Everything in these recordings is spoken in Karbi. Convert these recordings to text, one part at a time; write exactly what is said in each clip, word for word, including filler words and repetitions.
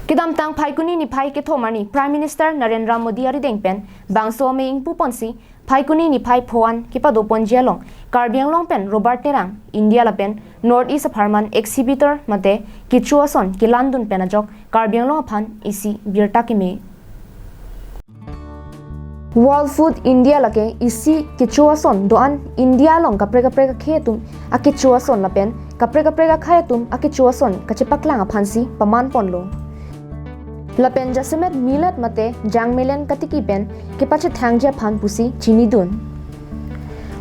Kedamtang Phaikuni niphai kethom arni Prime Minister Narendra Modi arideng pen bangso amei ingpuponsi Phaikuni niphai pho an kepadoponji along Karbi Anglong pen Robert Terang India lapen North East apharman exhibitor mate kecho ason kelandun pen ajok Karbi Anglong aphan isi birta keme. World Food India lake isi kecho ason do-an India along kaprek kaprek akhei atum akecho ason lapen kaprek kaprek akhei atum akecho ason kachepaklang aphansi pamanponlo. Lapen jasemet millet mate jangmelen katiki pen kepachethangji aphan pusi chinidun.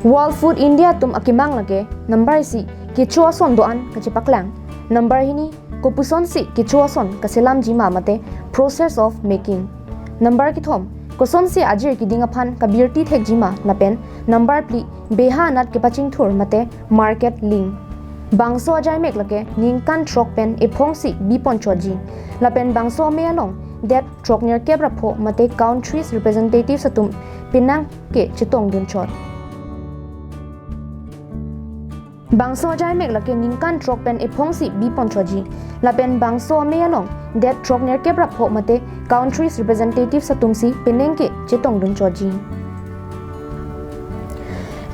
World Food India atum akemang lake number isi kecho ason do-an kachepaklang. Number hini kopusonsi kecho ason kaselamji ma mate process of making. Number kethom kosonsi ajir kiding aphan kabirti thekji ma lapen number phli beha anat kepachingthur mate market link. Bangso ajaimek lake ningkan throk pen ephongsi biponchotji. Lapen bangso amei along det throknerkep ra pho mate countries representatives atum penang ke chetongdunchot. Bangso ajaimek lake ningkan throk pen ephongsi biponchotji. Lapen bangso amei along det throknerkep ra pho mate countries representatives atumsi penang ke chetongdunchotji.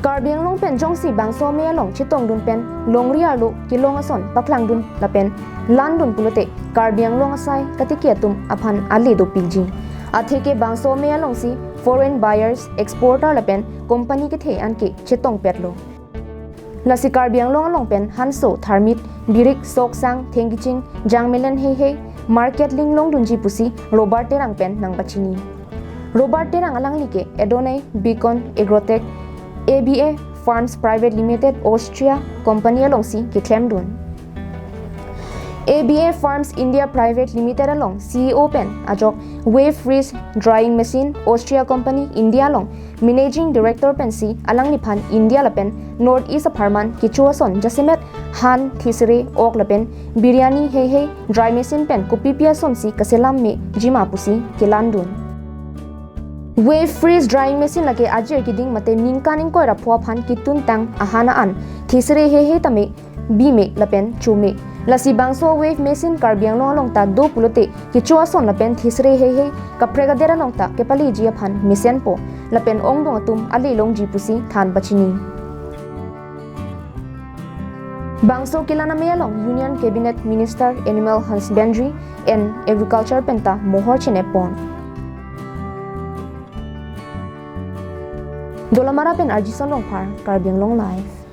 Karbi Anglong pen jongsi bangso amei along chetongdun pen longri arlo kelong ason paklangdun lapen landun pulote Karbi Anglong asai katiki atum aphan ale dopikji. Atheke bangso amei alongsi foreign buyers, exporter lapen company kethe anke chetongpetlo. Lasi Karbi Anglong along pen hanso, tharmit, birik, soksang, thengkiching, jangmelen heihei market link longdunji pusi Robert Terang pen nangpachini. Robert Terang alangli ke Adonai Beacon Agrotech A B A Farms Private Limited Austria Company alongsi keklemdun. A B A Farms India Private Limited along C E O pen ajok Wave Freeze Drying Machine Austria Company India along Managing Director pensi alangliphan India lapen North East apharman kecho ason jasemet han, thisre, ok lapen biryani heihei dry machine pen kopipi asonsi kaselam meji ma pusi kelandun. Wave Freeze Drying Machine lake ajir kiding mate ningkan ingkoi ra pho aphan ketuntang ahan an thisre heihei tame bime lapen chome. Lasi bangso Wave Machine Karbi Anglong along ta do pulote kecho ason lapen thisre heihei kaprek adet along ta kepaleji aphan mesenpo lapen ongdung atum ale longji pusi than pachini. Bangso kelang amei along Union Cabinet Minister Animal Husbandry and Agriculture penta mohor chinepon. Dolamara pen Arjison Rongphar, Karbi Anglong Live.